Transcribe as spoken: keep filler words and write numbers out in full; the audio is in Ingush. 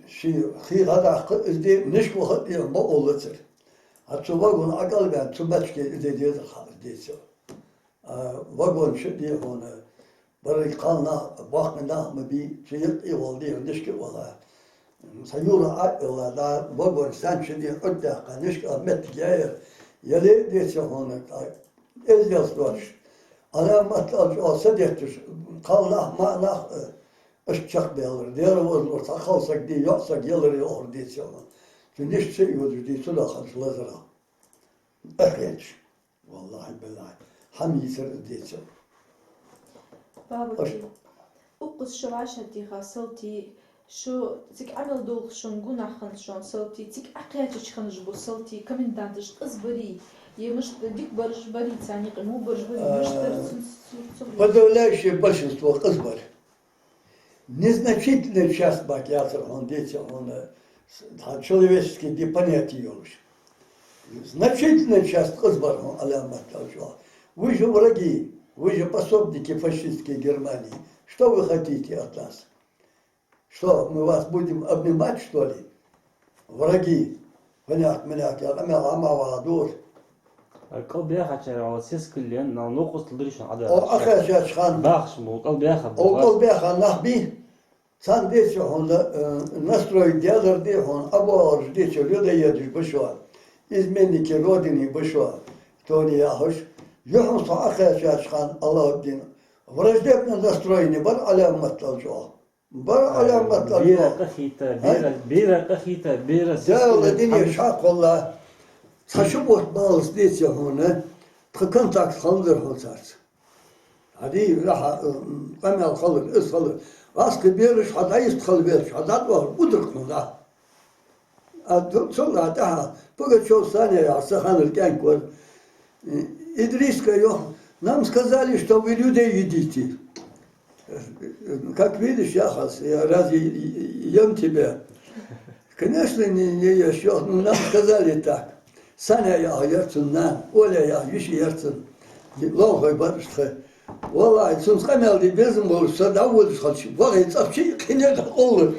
Ший хий хьадаккха, из де нишка ваха а дехьа бакъо лацар. ХӀанз цу вагон Ӏокъалбаьнна цу моттиге из де дезар хьа, из деций. А вагон чу, дий хьона, берригаш кхалнах, боккхий нах ма бий, цу юкъе а вола, дий хьона, нишка а ваха. Са юргӀа Ӏо а йилла, дӀа вагон стенча, дий хьона, Ӏодаьккха, нишка а моттиг яьяр, яле а, деций хьона, эздел доацаш, Ӏаламат аьлча, оаха садетташ, кхалнах, маӀа нах, э, иштта чакхбаьлар. Даьла возалло, цхьа кхалсаг а дий, йоӀсаг а ялар, йоахар, деций хьона. Цу нишка ца а йодаш, дий, цу дӀахо хьалчу лазарах. Ахьенча. ВаллахӀи, биллахӀи, хӀама йийцар из, деций. Баба, аш- укхаза шо вӀашагӀтеха салтий, шо цига Ӏамал долхаш шун гонахьа хиннад шун салтий, цига Ӏокхаьчача хиннаш ба салтий, коменданташ къиза барий, е мишта дика бараш барий, царна юкъе во бараш барий, мишта дар цун сур-, цун подавляющее большинство къиза бар. Незначительная часть бакъ яцар хьона, деций хьона, тха человеческий де понятие йолаш. Значительная часть къиза бар хьона, Ӏаламат аьлча. Вы же враги, вы же пособники фашистской Германии. Что вы хотите от нас? Что, мы вас будем обнимать, что ли? Враги. Хьанах, минах, я къамаьл Ӏомаваха дора. КӀалбаьхачар вала сискал лен, нал новкъостал диришан Ӏадал. О, Ӏокхаьчача хана. Бахаш мо, кӀалбаьха. О, бу, кӀалбаьха нах бий. Царна, деций хьона, э, настрой даьлар, дий хьона, ӀобоагӀараш, деций, людоедаш ба шо. Изменники Родины ба шо. Тони яхаш. Юххьанца Ӏокхаьчача хана, Аллахьуддин. Враждебно настроенный бар, Ӏаламат аьлча. Бар, Ӏаламат аьлча. Бера къахийта, бера, бера къахийта, бера. Даьла сискал дин хьам- шаккхолла. Цхьа шу бутт баллалца, деций хьона, тха контакт хиннадар хьона царца. Хьадий, раьхьа, м, къамаьл хилар, из хилар. ГӀаскхи бераш хьа дӀайист хила велча, хьа дӀадоахар удрак хьона. А ду-, цул а тӀехьа Пугачёв Саня яха са ханал кӀаьнк вар. Идриска йоах: «Нам сказали, что вы людей едите». Как видишь, яхаш, я разве ем тебя? Конечно, не, не ешь, йоах, ну, нам сказали так. Саня яха яр цун нана, Оля яха йиша яр цун. Лоалахой бар уж тха. ВаллахӀи, цунца къамаьл де безам болаш, со дӀаводаш хилча, вахе цӀагӀа чу кхинер дӀакъовлар.